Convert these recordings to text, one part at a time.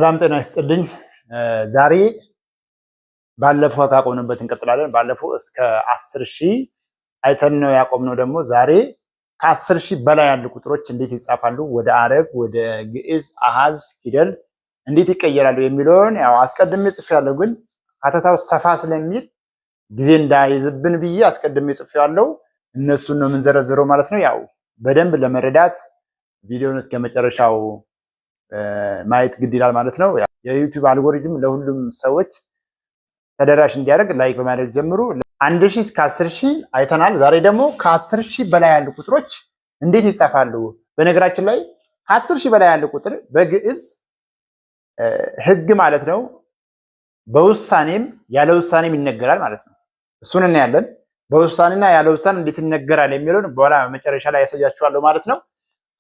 ሰላም ጤና ይስጥልኝ። ዛሬ ባለፈው ካቆምንበት እንቀጥላለን። ባለፈው እስከ 10,000 አይተን ነው ያቆምነው። ደግሞ ዛሬ ከ10,000 በላይ ያሉ ቁጥሮች እንዴት ይጻፋሉ፣ ወደ አረብ፣ ወደ ግዕዝ አሃዝ ፊደል እንዴት ይቀየራሉ የሚለውን ያው አስቀድሜ ጽፌያለሁ፣ ግን ሀተታው ሰፋ ስለሚል ጊዜ እንዳይዝብን ብዬ አስቀድሜ ጽፌያለሁ። እነሱን ነው የምንዘረዝረው ማለት ነው። ያው በደንብ ለመረዳት ቪዲዮውን እስከ መጨረሻው ማየት ግድ ይላል ማለት ነው። የዩቲዩብ አልጎሪዝም ለሁሉም ሰዎች ተደራሽ እንዲያደርግ like በማድረግ ጀምሩ። 1,000 እስከ 10,000 አይተናል። ዛሬ ደግሞ ከ10,000 በላይ ያሉ ቁጥሮች እንዴት ይጻፋሉ? በነገራችን ላይ ከ10,000 በላይ ያሉ ቁጥር በግዕዝ ሕግ ማለት ነው በውሳኔም ያለ ውሳኔም ይነገራል ማለት ነው። እሱን እናያለን። በውሳኔና ያለ ውሳኔ እንዴት ይነገራል የሚለውን በኋላ መጨረሻ ላይ ያሳያችኋለሁ ማለት ነው።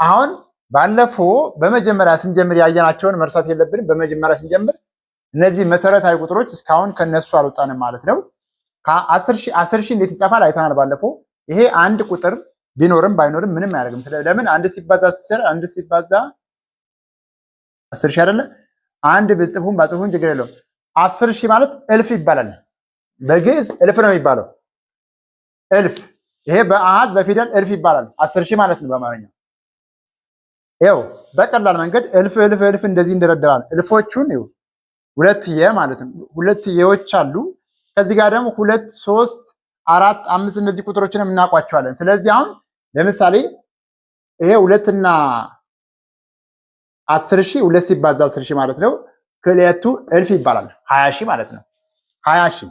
አሁን ባለፈው በመጀመሪያ ስንጀምር ያየናቸውን መርሳት የለብንም። በመጀመሪያ ስንጀምር እነዚህ መሰረታዊ ቁጥሮች እስካሁን ከነሱ አልወጣንም ማለት ነው። ከ10,000 10,000 እንዴት ይጻፋል አይተናል ባለፈው። ይሄ አንድ ቁጥር ቢኖርም ባይኖርም ምንም አያደርግም። ለምን አንድ ሲባዛ 10 አንድ ሲባዛ 10,000 አይደለ? አንድ ብጽፉም ባጽፉም ችግር የለውም። 10,000 ማለት እልፍ ይባላል። በግዕዝ እልፍ ነው የሚባለው። እልፍ ይሄ በአሃዝ በፊደል እልፍ ይባላል። 10,000 ማለት ነው በአማርኛ። ይኸው በቀላል መንገድ እልፍ እልፍ እልፍ እንደዚህ እንደረደራል። እልፎቹን ይኸው ሁለት የ ማለት ነው። ሁለት የዎች አሉ። ከዚህ ጋር ደግሞ ሁለት፣ ሶስት፣ አራት፣ አምስት እነዚህ ቁጥሮችን እናውቋቸዋለን። ስለዚህ አሁን ለምሳሌ ይሄ ሁለትና 10,000 ሁለት ሲባዛ 10,000 ማለት ነው። ክልኤቱ እልፍ ይባላል። 20,000 ማለት ነው። 20,000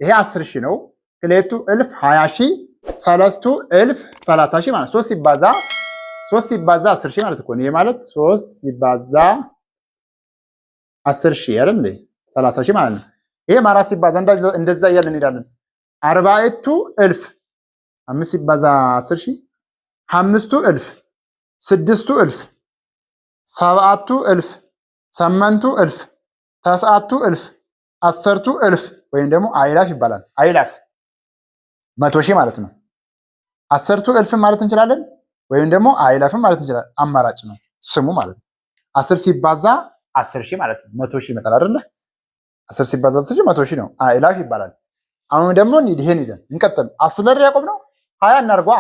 ይሄ 10,000 ነው። ክልኤቱ እልፍ 20,000፣ ሰለስቱ እልፍ 30,000 ማለት ሶስት ሲባዛ 10,000 ማለት እኮ ነው። ይሄ ማለት ሶስት ሲባዛ 10,000 አይደል? 30,000 ማለት ነው። ይሄም አራት ሲባዛ እንደዛ እያልን እንሄዳለን። አርባዕቱ እልፍ አምስት ሲባዛ 10,000፣ አምስቱ እልፍ፣ ስድስቱ እልፍ፣ ሰብዓቱ እልፍ፣ ሰመንቱ እልፍ፣ ተስዓቱ እልፍ፣ አሰርቱ እልፍ ወይም ደግሞ አይላፍ ይባላል። አይላፍ 100,000 ማለት ነው። አሰርቱ እልፍ ማለት እንችላለን ወይም ደግሞ አይላፍም ማለት እንችላለን። አማራጭ ነው ስሙ ማለት ነው። 10 ሲባዛ 10,000 ማለት ነው። 100,000 ይመጣል አይደለ? 10 ሲባዛ 10,000 100,000 ነው። አይላፍ ይባላል። አሁን ደግሞ ይሄን ይዘን እንቀጥል። 10 ላይ ያቆም ነው 20 እናድርጓ።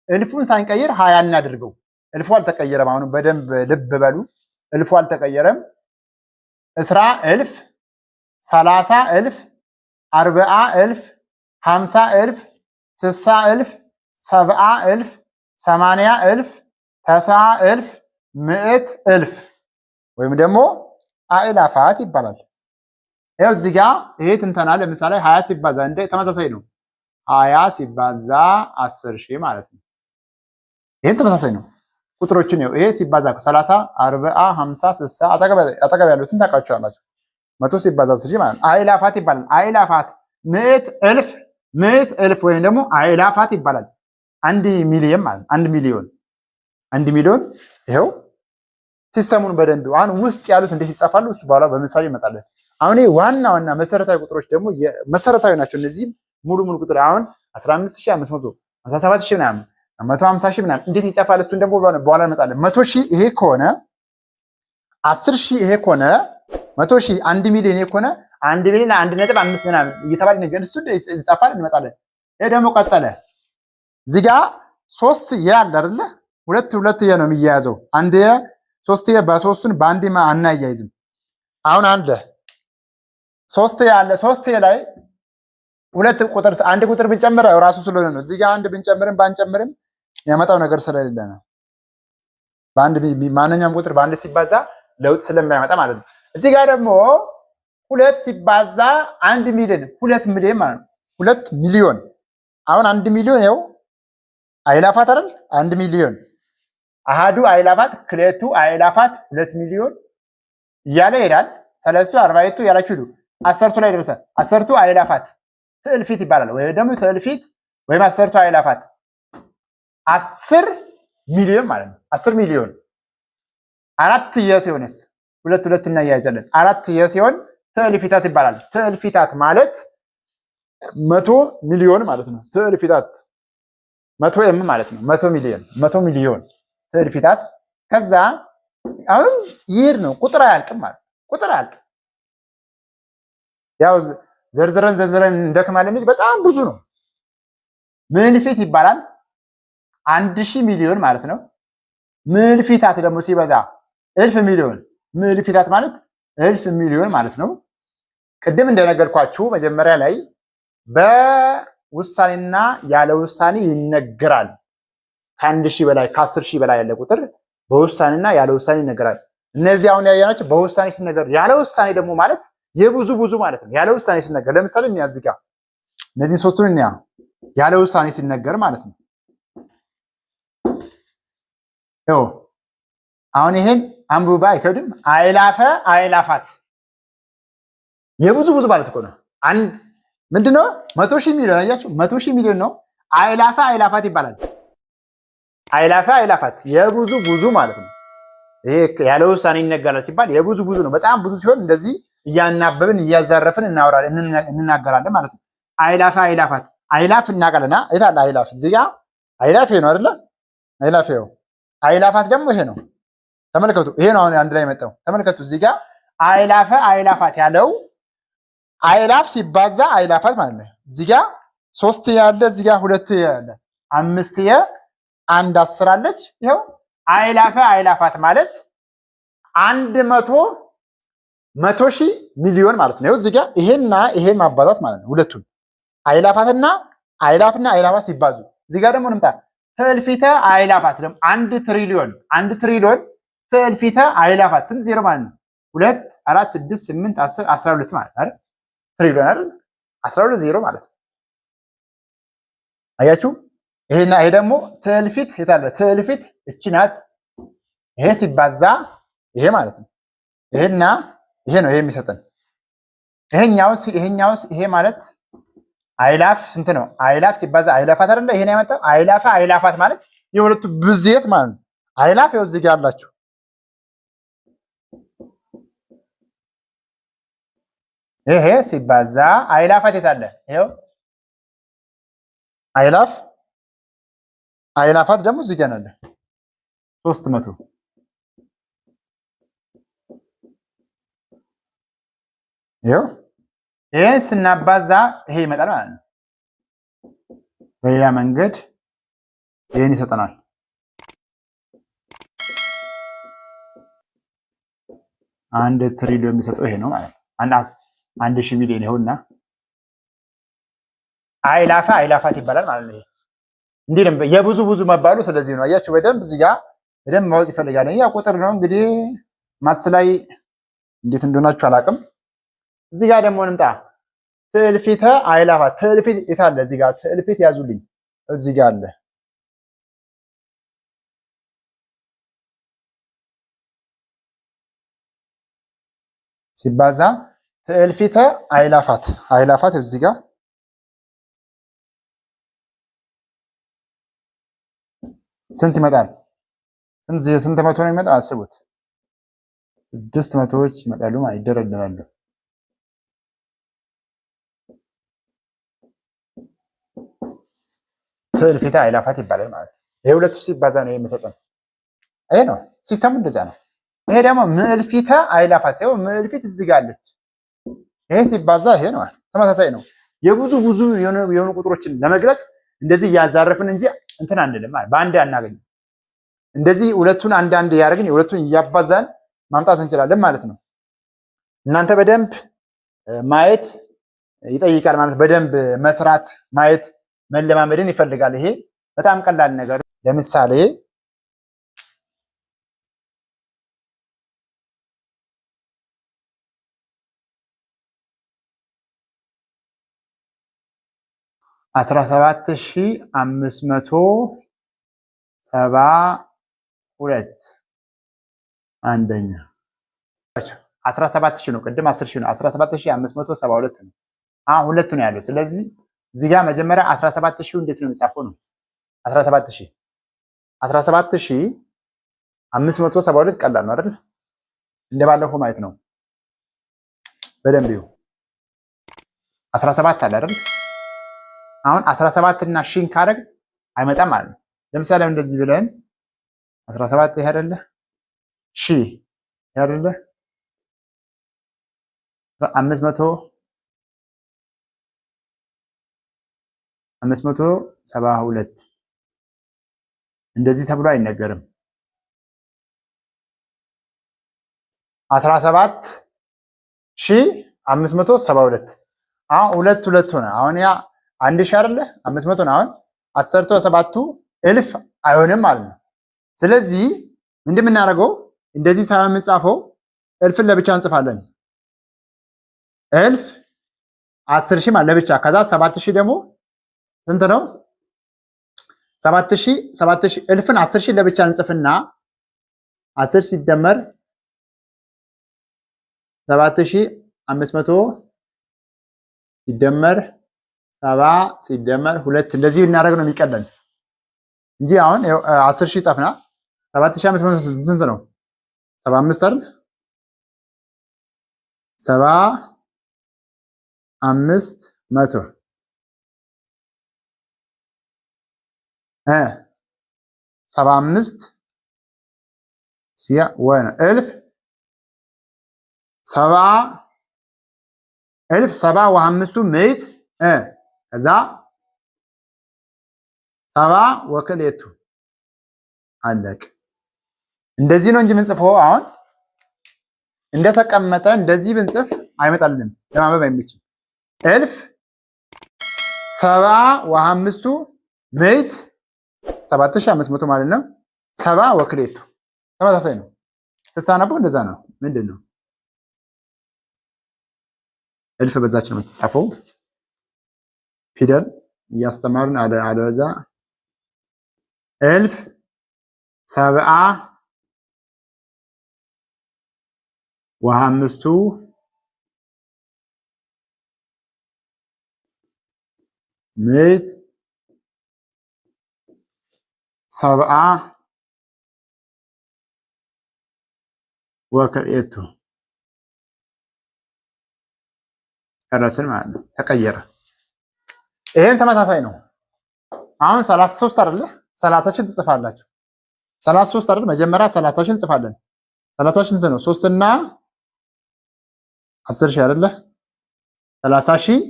እልፉን ሳንቀይር 20 እናድርገው። እልፉ አልተቀየረም። አሁን በደንብ ልብ በሉ። እልፉ አልተቀየረም። እስራ እልፍ፣ 30 እልፍ፣ 40 እልፍ፣ 50 እልፍ፣ 60 እልፍ፣ 70 እልፍ፣ 80 እልፍ፣ 90 እልፍ፣ 100 እልፍ ወይም ደግሞ አእላፋት ይባላል። ይኸው እዚህ ጋ ይሄ ትንተና ለምሳሌ 20 ሲባዛ እንደ ተመሳሳይ ነው። 20 ሲባዛ 10,000 ማለት ነው። ይሄን ተመሳሳይ ነው። ቁጥሮችን ይኸው ይሄ ሲባዛ 30፣ 40፣ 50፣ 60 አጠገብ ያሉትን ታውቃቸዋላችሁ። 100 ሲባዛ 10,000 ማለት ነው። አእላፋት ይባላል። አእላፋት 100 እልፍ፣ 100 እልፍ ወይም ደግሞ አእላፋት ይባላል። 1 ሚሊዮን ማለት 1 ሚሊዮን፣ 1 ሚሊዮን። ይኸው system ኡን በደንብ አሁን ውስጥ ያሉት እንዴት ይጻፋሉ እሱ በኋላ በምሳሌ ይመጣለን። አሁን ይሄ ዋና ዋና መሰረታዊ ቁጥሮች ደግሞ መሰረታዊ ናቸው። እነዚህ ሙሉ ሙሉ ቁጥር አሁን 15,500፣ 57,000 ምናምን፣ 150,000 ምናምን እንዴት ይጻፋል? እሱን ደግሞ በኋላ እንመጣለን። 100,000 ይሄ ከሆነ፣ 10,000 ይሄ ከሆነ፣ 100,000 1 ሚሊዮን ይሄ ከሆነ 1 ሚሊዮን 1.5 ምናምን እየተባለ ነገር እሱ ይጻፋል፣ እንመጣለን። ይሄ ደግሞ ቀጠለ። እዚህ ጋ ሶስት የ አለ አይደለ? ሁለት ሁለት የ ነው የሚያያዘው። አንድ የ ሶስት የ በሶስቱን በአንድ አናያይዝም። አሁን አንድ ሶስት የ አለ። ሶስት የ ላይ ሁለት ቁጥር አንድ ቁጥር ብንጨምር ራሱ ስለሆነ ነው። እዚህ ጋር አንድ ብንጨምርም ባንጨምርም ያመጣው ነገር ስለሌለ ነው። በአንድ ማንኛውም ቁጥር በአንድ ሲባዛ ለውጥ ስለማያመጣ ማለት ነው። እዚህ ጋር ደግሞ ሁለት ሲባዛ 1 ሚሊዮን 2 ሚሊዮን ማለት ነው። 2 ሚሊዮን አሁን 1 ሚሊዮን ይኸው አይላፋት አይደል? 1 ሚሊዮን አሃዱ አይላፋት፣ ክልኤቱ አይላፋት፣ 2 ሚሊዮን እያለ ይሄዳል። ሰለስቱ አርባዕቱ እያላችሁ ሂዱ። አሰርቱ ላይ ደርሰ አሰርቱ አይላፋት ትእልፊት ይባላል። ወይም ደግሞ ትእልፊት ወይም አሰርቱ አይላፋት 10 ሚሊዮን ማለት ነው። 10 ሚሊዮን አራት የ ሲሆንስ ሁለት ሁለት እናያይዛለን። አራት የ ሲሆን ትእልፊታት ይባላል። ትእልፊታት ማለት 100 ሚሊዮን ማለት ነው። ትእልፊታት 100 M ማለት ነው። 100 ሚሊዮን፣ 100 ሚሊዮን ትእልፊታት። ከዛ አሁንም ይሄድ ነው ቁጥር አያልቅም ማለት ነው። ቁጥር አያልቅም። ያው ዘርዝረን ዘርዝረን እንደክማለን እንጂ በጣም ብዙ ነው። ምልፊት ይባላል። 1,000 ሚሊዮን ማለት ነው። ምልፊታት ደግሞ ሲበዛ እልፍ ሚሊዮን። ምልፊታት ማለት እልፍ ሚሊዮን ማለት ነው። ቅድም እንደነገርኳችሁ መጀመሪያ ላይ በውሳኔና ያለ ውሳኔ ይነገራል። ከ1,000 በላይ ከ10,000 በላይ ያለ ቁጥር በውሳኔና ያለ ውሳኔ ይነገራል። እነዚህ አሁን ያየናቸው በውሳኔ ሲነገር፣ ያለ ውሳኔ ደግሞ ማለት የብዙ ብዙ ማለት ነው። ያለ ውሳኔ ሲነገር ለምሳሌ እኛ እዚህ ጋር እነዚህን ሶስቱን እኛ ያለ ውሳኔ ሲነገር ማለት ነው። ይኸው አሁን ይሄን አንብባ አይከብድም። አይላፈ አይላፋት የብዙ ብዙ ማለት እኮ ነው። አንድ ምንድነው 100,000 ሚሊዮን አያችሁ፣ 100,000 ሚሊዮን ነው። አይላፈ አይላፋት ይባላል። አይላፈ አይላፋት የብዙ ብዙ ማለት ነው። ይሄ ያለ ውሳኔ ይነገራል ሲባል የብዙ ብዙ ነው። በጣም ብዙ ሲሆን እንደዚህ እያናበብን እያዛረፍን እናወራለን እንናገራለን ማለት ነው። አይላፈ አይላፋት አይላፍ እናውቃለና የት አለ አይላፍ? እዚህ ጋር አይላፍ ይሄ ነው አይደለ? አይላፍ ይኸው። አይላፋት ደግሞ ይሄ ነው። ተመልከቱ፣ ይሄ ነው አሁን አንድ ላይ መጣው። ተመልከቱ፣ እዚህ ጋር አይላፈ አይላፋት ያለው አይላፍ ሲባዛ አይላፋት ማለት ነው። እዚህ ጋር ሶስት ያለ እዚህ ጋር ሁለት ያለ አምስት የአንድ አስር አለች። ይኸው አይላፈ አይላፋት ማለት አንድ መቶ 100,000 ሚሊዮን ማለት ነው። ይኸው እዚህ ጋር ይሄንና ይሄን ማባዛት ማለት ነው። ሁለቱን አይላፋትና አይላፍና አይላፋት ሲባዙ እዚህ ጋር ደግሞ እንምጣ። ትእልፊተ አይላፋት ደግሞ 1 ትሪሊዮን 1 ትሪሊዮን ትእልፊተ አይላፋት ስንት ዜሮ ማለት ነው? 2 4 6 8 10 12 ማለት አይደል? ትሪሊዮን አይደል? 12 ዜሮ ማለት ነው። አያችሁ? ይሄና ይሄ ደግሞ ትእልፊት የታለ? ትእልፊት እቺ ናት። ይሄ ሲባዛ ይሄ ማለት ነው። ይሄና ይሄ ነው ይሄ የሚሰጠን። ይሄኛውስ ይሄኛውስ ይሄ ማለት አይላፍ ስንት ነው? አይላፍ ሲባዛ አይላፋት አይደለ? ይሄን ያመጣው አይላፋ አይላፋት ማለት የሁለቱ ብዜት ማለት ነው። አይላፍ ይኸው እዚህ ጋር አላችሁ። ይሄ ሲባዛ አይላፋት የት አለ? ይኸው አይላፍ አይላፋት ደግሞ እዚህ ጋር አለ 300። ይኸው ይሄን ስናባዛ ይሄ ይመጣል ማለት ነው። በሌላ መንገድ ይሄን ይሰጠናል። 1 ትሪሊዮን የሚሰጠው ይሄ ነው ማለት ነው። 1,000 ሚሊዮን ይኸውና አይላፋ አይላፋት ይባላል ማለት ነው። ይሄ እንዲህ ነው የብዙ ብዙ መባሉ ስለዚህ ነው። አያችሁ በደንብ እዚህ ጋር በደንብ ማወቅ ይፈልጋል። ያ ቁጥር ነው እንግዲህ maths ላይ እንዴት እንደሆናችሁ አላውቅም። እዚህ ጋር ደግሞ እንምጣ። ትእልፊተ አይላፋት ትእልፊት የት አለ? እዚህ ጋር ትእልፊት ያዙልኝ። እዚህ ጋር አለ። ሲባዛ ትእልፊተ አይላፋት አይላፋት እዚህ ጋር ስንት ይመጣል? ስንት መቶ ነው የሚመጣው? አስቡት። ስድስት መቶዎች ይመጣሉ ማለት ይደረደራሉ። ትእልፊተ አይላፋት ይባላል ማለት ነው። ይሄ ሁለቱ ሲባዛ ነው የሚሰጠን። ይሄ ነው system ኡ፣ እንደዛ ነው። ይሄ ደግሞ ምዕልፊተ አይላፋት፣ ይኸው ምዕልፊት እዚህ ጋር አለች። ይሄ ሲባዛ ይሄ ነው፣ ተመሳሳይ ነው። የብዙ ብዙ የሆኑ ቁጥሮችን ለመግለጽ እንደዚህ እያዛረፍን እንጂ እንትን አንልም፣ በአንድ አናገኝም። እንደዚህ ሁለቱን አንድ አንድ እያደረግን ሁለቱን እያባዛን ማምጣት እንችላለን ማለት ነው። እናንተ በደንብ ማየት ይጠይቃል ማለት በደንብ መስራት ማየት መለማመድን ይፈልጋል። ይሄ በጣም ቀላል ነገር ለምሳሌ 17,572 አንደኛ 17,000 ነው። ቅድም 10,000 ነው። 17,572 ነው። አሁን ሁለት ነው ያለው። ስለዚህ እዚህ ጋር መጀመሪያ 17,000 እንዴት ነው የሚጻፈው ነው 17,000 17,572 ቀላል ነው አይደል? እንደባለፈው ማየት ነው። በደንብ ይሁ 17 አለ አይደል? አሁን 17 እና ሺን ካደረግ አይመጣም ማለት ነው። ለምሳሌ እንደዚህ ብለን 17 ይሄ አይደለ ሺ ይሄ አይደለ አምስት መቶ 572 እንደዚህ ተብሎ አይነገርም። 17,572። አሁን ሁለት ሁለት ሆነ። አሁን ያ 1,000 አይደለ? 500 ነው። አሁን አሰርተ ሰባቱ እልፍ አይሆንም ማለት ነው። ስለዚህ ምንድን የምናደርገው፣ እንደዚህ ሳይሆን የምንጻፈው እልፍን ለብቻ እንጽፋለን። እልፍ 10,000 ማለት ለብቻ፣ ከዛ 7,000 ደግሞ ስንት ነው? 7,000፣ 7,000፣ እልፍን 10,000 ለብቻ እንጽፍና 10 ሲደመር 7,500 ሲደመር 70 ሲደመር ሁለት እንደዚህ ብናደርግ ነው የሚቀለን እንጂ አሁን 10,000 ጻፍና 7,500 ስንት ነው? 75 አይደል? 7500 75 ሲያ ወ እልፍ ሰባ እልፍ ሰባ ወአምስቱ ምዕት ከዛ ሰባ ወክልኤቱ አለቅ። እንደዚህ ነው እንጂ የምንጽፈው፣ አሁን እንደተቀመጠ እንደዚህ ብንጽፍ አይመጣልንም፣ ለማንበብ አይመችም። እልፍ ሰባ ወአምስቱ ምዕት 7,500 ማለት ነው። ሰባ ወክልኤቱ ተመሳሳይ ነው። ስታነቡ እንደዛ ነው። ምንድን ነው እልፍ በዛች ነው የምትጻፈው። ፊደል እያስተማርን አለበዛ እልፍ ሰብአ ወአምስቱ ምዕት ሰብአ ወክልኤቱ ጨረስን ማለት ነው። ተቀየረ። ይሄም ተመሳሳይ ነው። አሁን 33 አይደለ? 30,000 ትጽፋላችሁ። 33 አይደል? መጀመሪያ 30,000 እንጽፋለን። 30,000 ስንት ነው? 3 እና 10,000 አይደለ? 30,000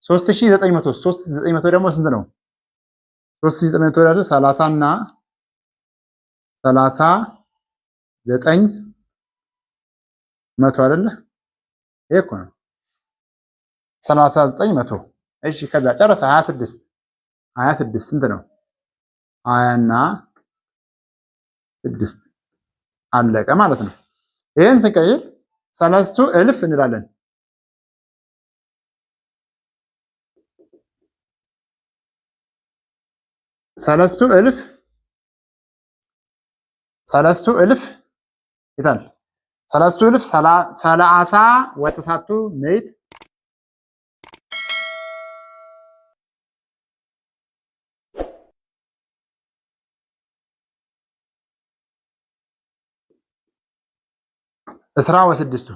3,900፣ 3,900 ደግሞ ስንት ነው? 3,900 አይደል? 30 እና 39 መቶ አይደለ? ይሄ እኮ ነው። 39 መቶ። እሺ፣ ከዛ ጨረሰ። 26፣ 26 ስንት ነው? 20 እና 6 አለቀ ማለት ነው። ይሄን ስንቀይር ሰለስቱ እልፍ እንላለን። ሰለስቱ እልፍ፣ ሰለስቱ እልፍ ይታል፣ ሰለስቱ እልፍ ሰላሳ ወተሳቱ ምዕት እስራ ወስድስቱ።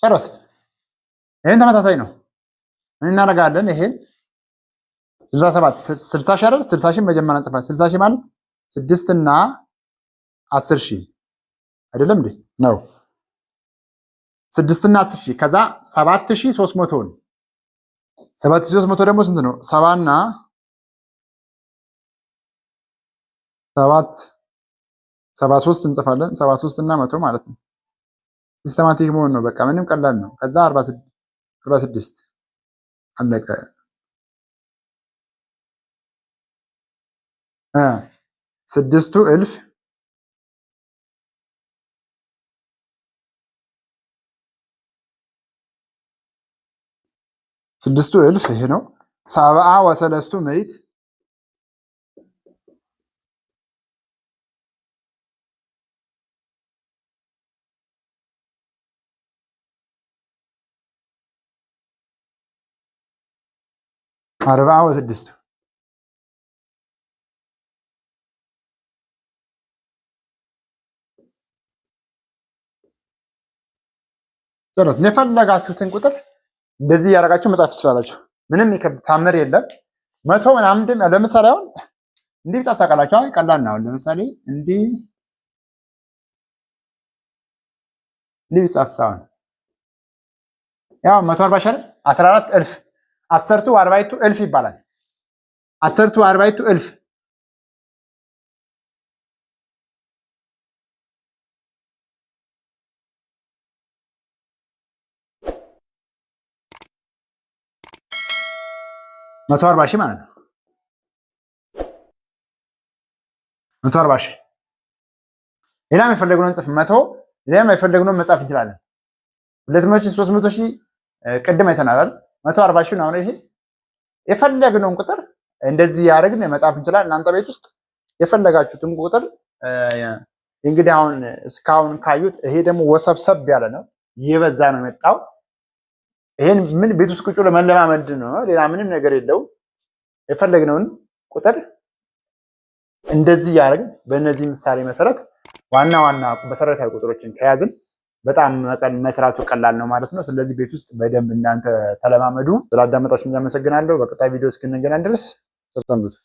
ጨረስን። ይህን ተመሳሳይ ነው። ምን እናደርጋለን? ይሄን 67፣ 60,000 አይደል? 60,000 መጀመሪያ እንጽፋለን። 60,000 ማለት ስድስት እና 10,000 አይደለም እንዴ? ነው። ስድስት እና 10,000፣ ከዛ 7,300ን፣ 7,300 ደግሞ ስንት ነው? ሰባና ሰባት፣ 73 እንጽፋለን። 73 እና 100 ማለት ነው። Systematic መሆን ነው። በቃ ምንም ቀላል ነው። ከዛ 46 አለቀ። ስድስቱ እልፍ ስድስቱ እልፍ ይሄ ነው። ሰብአ ወሰለስቱ ምዕት አርብዓ ወስድስቱ። ጨረስን። የፈለጋችሁትን ቁጥር እንደዚህ እያደረጋችሁ መጻፍ ትችላላችሁ። ምንም የሚከብድ ታምር የለም። መቶ ምናምን ለምሳሌ አሁን እንዲህ ጻፍ ታውቃላችሁ? አሁን ቀላል ነው። አሁን ለምሳሌ እንዲህ እንዲህ ጻፍ ሳይሆን ያው 140 ሺህ አይደል? 14 እልፍ አሰርቱ አርባይቱ እልፍ ይባላል። አሰርቱ አርባይቱ እልፍ 140,000 ማለት ነው። 140,000 ሌላም የፈለግነውን ጽፍ መቶ ሌላም የፈለግነውን መጻፍ እንችላለን። 200,000 300,000 ቅድም አይተናል አይደል? 140,000 ነው። አሁን ይሄ የፈለግነውን ቁጥር እንደዚህ ያደረግን መጻፍ እንችላለን። እናንተ ቤት ውስጥ የፈለጋችሁትን ቁጥር እንግዲህ አሁን እስካሁን ካዩት ይሄ ደግሞ ወሰብሰብ ያለ ነው፣ እየበዛ ነው የመጣው። ይሄን ምን ቤት ውስጥ ቁጭ ለመለማመድ ነው፣ ሌላ ምንም ነገር የለውም። የፈለግነውን ቁጥር እንደዚህ ያደረግን በእነዚህ ምሳሌ መሰረት ዋና ዋና መሰረታዊ ቁጥሮችን ከያዝን በጣም መስራቱ ቀላል ነው ማለት ነው። ስለዚህ ቤት ውስጥ በደንብ እናንተ ተለማመዱ። ስላዳመጣችሁ አመሰግናለሁ። በቀጣይ ቪዲዮ እስክንገናኝ ድረስ ሰንብቱ።